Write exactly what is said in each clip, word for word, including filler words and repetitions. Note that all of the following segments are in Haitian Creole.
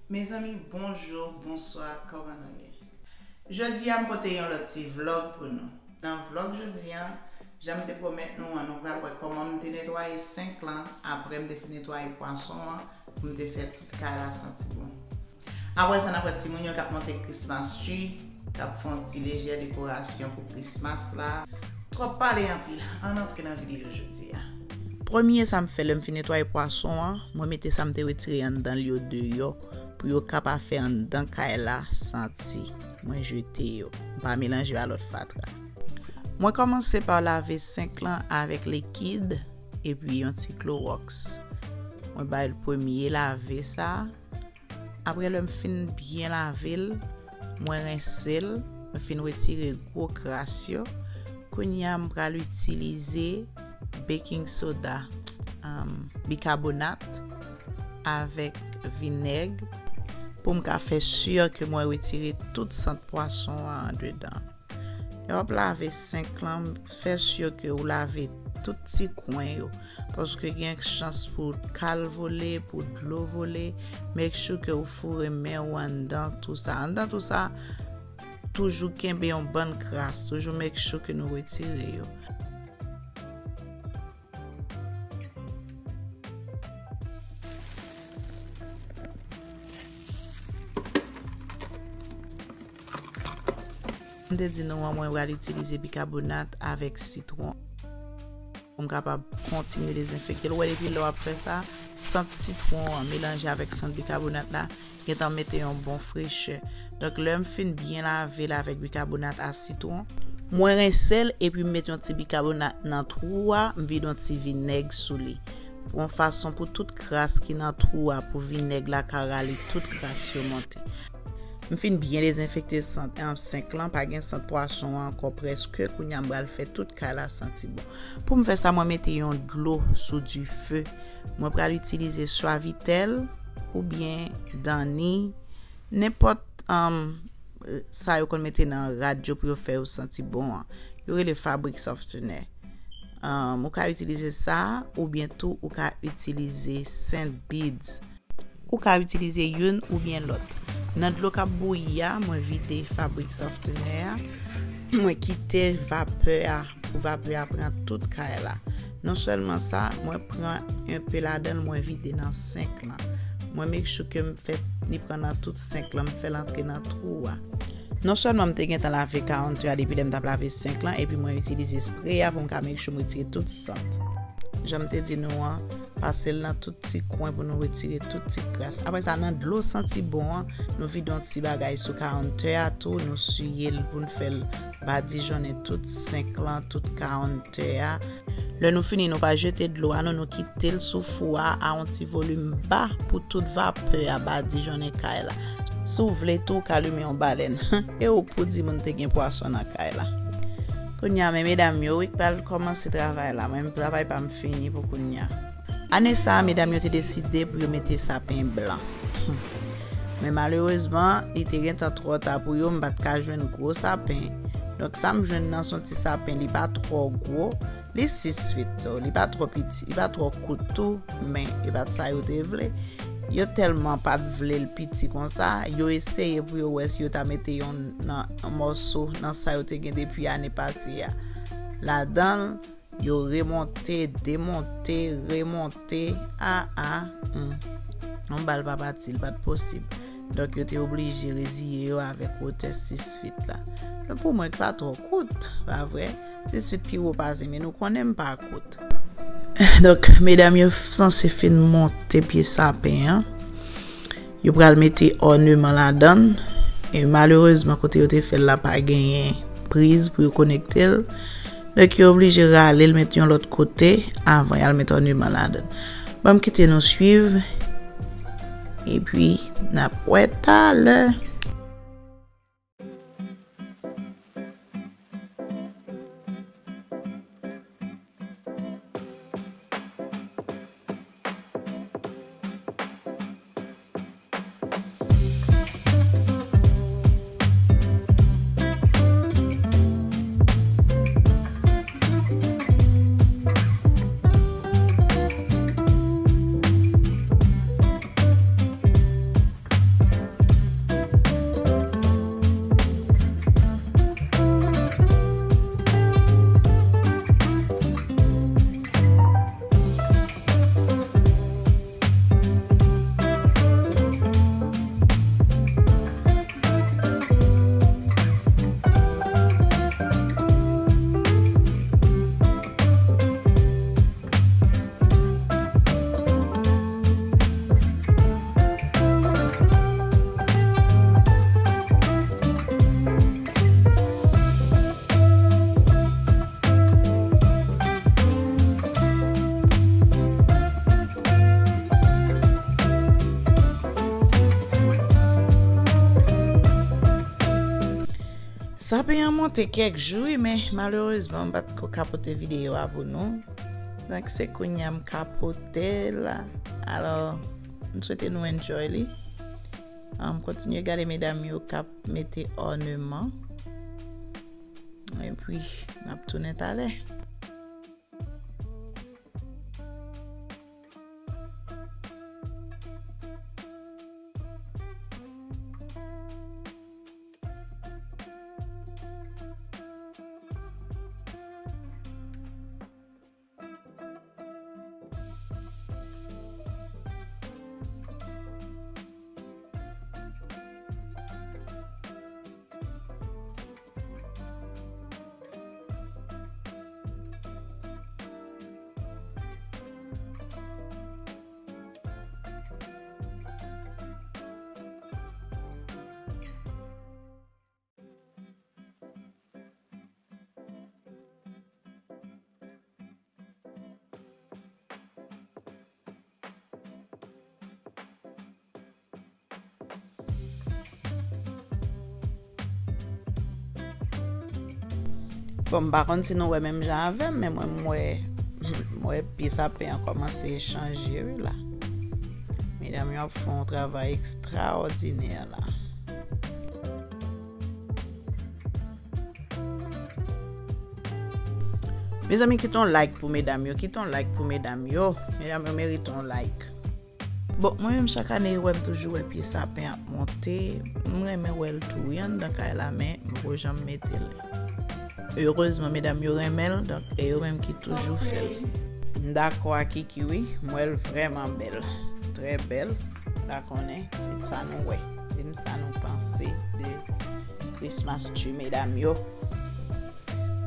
Mezanmi, bonjou, bonswa, kòman nou ye? Jodi a, m pote yon lòt ti vlòg pou nou. Nan vlòg jodi a, jan m te pwomèt nou an, nou pral wè kòman m te netwaye senk lan, apre m te fin netwaye pwason an, pou m te fè tout kay la santi bon. Apre sa, n ap wè timoun yo k ap monte Christmas tree, k ap fè yon ti lejè dekorasyon pou Christmas la. Twòp pale anpil, ann antre nan videyo jodi a. Premye sa m fè lè m fin netwaye pwason an, mwen mete sa m te retire anndan l yo deyò pou yo ka pa fè anndan kay la santi. Mwen jete yo, m pa melanje yo a lòt fatra. Mwen kòmanse pa lave senk lan avèk likid epi yon ti klowòks. Mwen bay l premye lave sa. Apre lè m fin byen lave l, mwen rense l, mwen fin retire gwo kras yo. Kounye a, m pral itilize baking soda, um, bikabonat avèk vinèg pou m ka fè si ke mwen retire tout sant pwason an andedan. Lè w ap lave senk lan, fè si ke w lave tout ti kwen yo, paske gen chans pou kal vole, pou dlo vole. Make sure ke w foure men w anndan tou sa. Anndan tou sa, toujou kenbe yon bann kras. Toujou make sure ke nou retire yo. M te di nou an, mwen pral itilize bikabonat avèk sitwon pou m kapab kontinye dezenfekte l. Ou wè, depi lè w ap fè sa, sant sitwon an melanje avèk sant bikabonat la gentan mete yon bon frechè. Donk, lè m fin byen lave l avèk bikabonat a sitwon, mwen rense l epi m mete yon ti bikabonat nan twou a, m vide yon ti vinèg sou li. Yon fason pou tout kras ki nan twou a, pou vinèg la ka rale tout kras yo monte. M fin byen dezenfekte sant, em, senk lan, pa gen sant pwason an ankò prèske. Kounye a m pral fè tout kay la santi bon. Pou m fè sa, mwen mete yon dlo sou dife. Mwen pral itilize Suavitel oubyen Danny, nenpòt, em, sa yo konn mete nan rad yo pou yo fè yo santi bon an. Yo rele Fabric Softener. Em, ou ka itilize sa, oubyen tou ou ka itilize Scent Beads. Ou ka itilize youn oubyen lòt. Nan dlo k ap bouyi a, mwen vide Fabric Softener a. Mwen kite vapè a, pou vapè a pran tout kay la. Non sèlman sa, mwen pran enpe ladan l, mwen vide nan senk lan. Mwen make sure ke m fè li pran nan tout senk lan, m fè l antre nan twou a. Non sèlman m te gentan lave kawonntè a depi lè m t ap lave senk lan, epi mwen itilize spray a pou m ka make sure m retire tout sant. Jan m te di nou an, pase l nan tout ti kwen pou nou retire tout ti kras. Apre sa, nan dlo santi bon an, nou vide yon ti bagay sou kawonntè a tou, nou siye l pou n fè l badijonnen tout senk lan, tout kawonntè a. Lè nou fini, nou pa jete dlo a, non, nou kite l sou fou a, a yon ti volim ba pou tout vapè a badijonnen kay la. Si w vle tou, w ka limen yon balèn. E ou k pou di moun te gen pwason nan kay la. Kounye a, men medam yo, wi, k pral kòmanse travay la. Mwen menm, travay pa m fini pou kounye a. Ane sa a, medam yo te deside pou yo mete sapen blan. Men malerezman, li te gentan twò ta pou yo, m pa t ka jwenn gwo sapen. Donk, sa m jwenn nan, se yon ti sapen, li pa twò gwo, li sis fit, so, li pa twò piti, li pa twò kout tou, men e pa t sa yo te vle. Yo tèlman pa t vle l piti konsa, yo eseye pou yo wè si yo ta mete yon nan, yon mòso nan sa yo te gen depi ane pase a. Ladan l, yo remonte, demonte, remonte, a, a, hmm. Yon bal pa pati, li pa t posib. Donk, yo te oblije reziye yo avèk wotè sis fit la. Men pou mwen, ki pa twò kout, pa vre? Sis fit pi wo pase m, men nou konnen m pa kout. Donk, medam yo sanse fin monte pye sapen an. Yo pral mete òneman ladan l. E malerezman, kote yo te fè l la pa genyen priz pou yo konekte l. Donk, yo oblije rale l, mete yon lòt kote avan y al mete òneman ladan l. Ban m kite nou swiv. Epi, n ap wè talè. Sapen an monte kèk jou, wi, men malerezman, m pa t ko ka pote videyo a pou nou. Donk, se kounye a m ka pote l. Alò, m swete nou enjoy li. M kontinye gade medam yo k ap mete òneman. Epi, n ap tounen talè. Bon, m pa konn si nou wè menm jan avè m, men mwen, m wè, m wè pye sapen an kòmanse chanje, wi, la. Medam yo ap fè yon travay ekstraòdinè, la. Mezanmi, kite yon like pou medam yo, kite yon like pou medam yo. Medam yo merite yon like. Bon, mwen menm, chak ane, yo wè m toujou wè pye sapen ap monte. M renmen wè l tou, wi, anndan kay la, men m poko janm mete l. Erezman, medam yo renmen l, donk, e yo menm ki toujou fè l. M dakò ak Kiki, wi, m wè l vrèman bèl. Trè bèl. M pa konnen, se sa nou wè. Di m sa nou panse de Christmas tree, medam yo.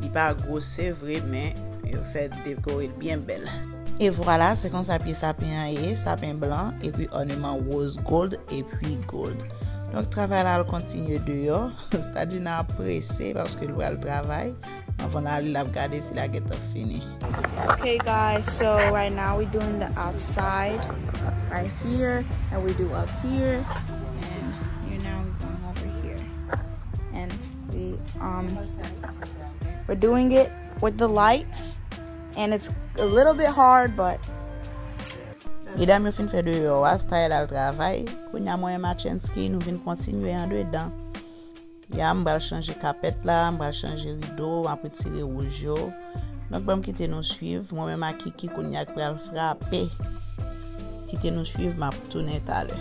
Li pa gwo, se vre, men yo fè dekore l byen bèl. E vwala, se konsa pye sapen an ye, sapen blan, epi òneman rose gold, epi gold. Donk, travay la al kontinye deyò. Stadina ap prese paske l pral travay. Anvan l ale, l ap gade si l a gentan fini. Okay, guys, so right now we doing the outside right here, and we do up here, and you know, we're going over here. And we, um, we're doing it with the lights, and it's a little bit hard, but Medam yo fin fè deyò a, Style al travay. Kounye a mwen menm ak Chensky, nou vin kontinye andedan. Ya, m pral chanje kapèt la, m pral chanje rido, m ap retire wouj yo. Donk, ban m kite nou swiv. Mwen menm ak Kiki kounye a k pral frape. Kite nou swiv, m ap tounen talè.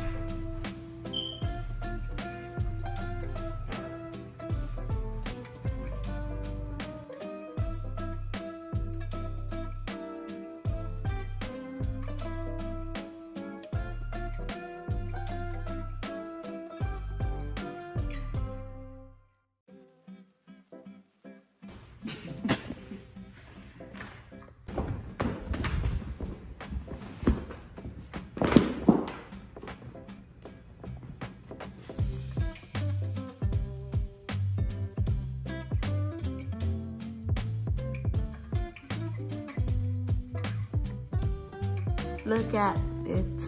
Look at it.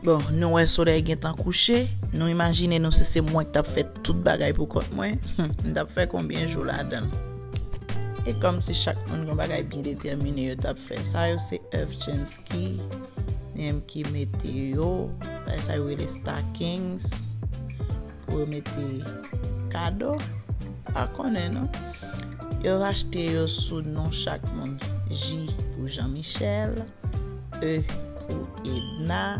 Bon, nou wè solèy gentan kouche. Nou imajine nou si se mwen k t ap fè tout bagay pou kont mwen. M t ap fè konbyen jou ladan l? E kòmsi chak moun gen yon bagay byen detèmine yo t ap fè. Sa yo se èv Chensky, li menm ki mete yo. Bagay sa yo rele stockings. Pou yo mete kado, pa konnen non. Yo achte yo sou non chak moun. J pou Jean Michel, E pou Edna,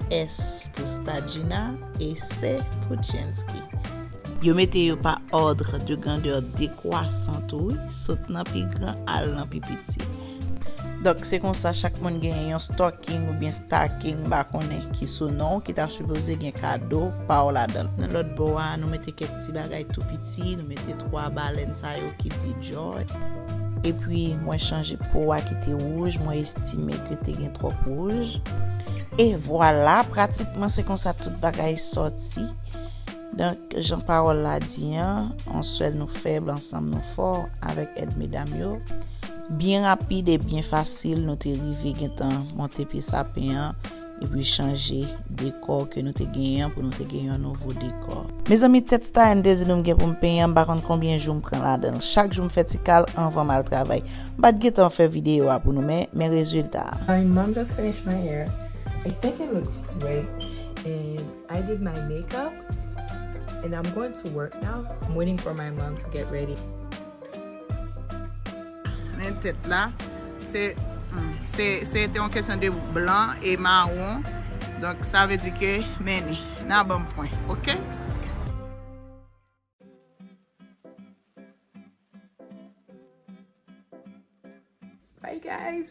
S pou Stadjina, e C pou Chensky. Yo mete yo pa òdre de grandè dekwasan tou, wi, sot nan pi gran al nan pi piti. Donk, se konsa, chak moun genyen yon stocking oubyen stacking, m pa konnen ki sou non w, ki ta sipoze gen kado pa w ladan l. Nan lòt bò a, nou mete kèk ti bagay tou piti, nou mete twa balèn sa yo ki di joy. Epi, mwen chanje po a ki te wouj, mwen estime ke te gen twòp wouj. E vwala, pratikman se konsa tout bagay sòti. Donk, jan pawòl la di an, on sèl nou fèb, ansanm nou fò, avèk èd medam yo. Byen rapid e byen fasil, nou te rive gentan monte pye sapen an. epi chanje dekò ke nou te genyen an pou nou te gen yon nouvo dekò. Mezanmi, tèt Style and Daisy nou m gen pou m penyen an, m pa konn konbyen jou m pran ladan l. Chak jou m fè ti kal anvan m al travay. M pa t gentan fè videyo a pou nou, men, men rezilta a. My mom just finished my hair. I think it looks great. And I did my makeup. And I'm going to work now. I'm waiting for my mom to get ready. Men tèt la, se, hmm, se, se te yon kesyon de blan e mawon. Donk, sa vle di ke, men ni, nan bon pwen, oke? Bye, guys.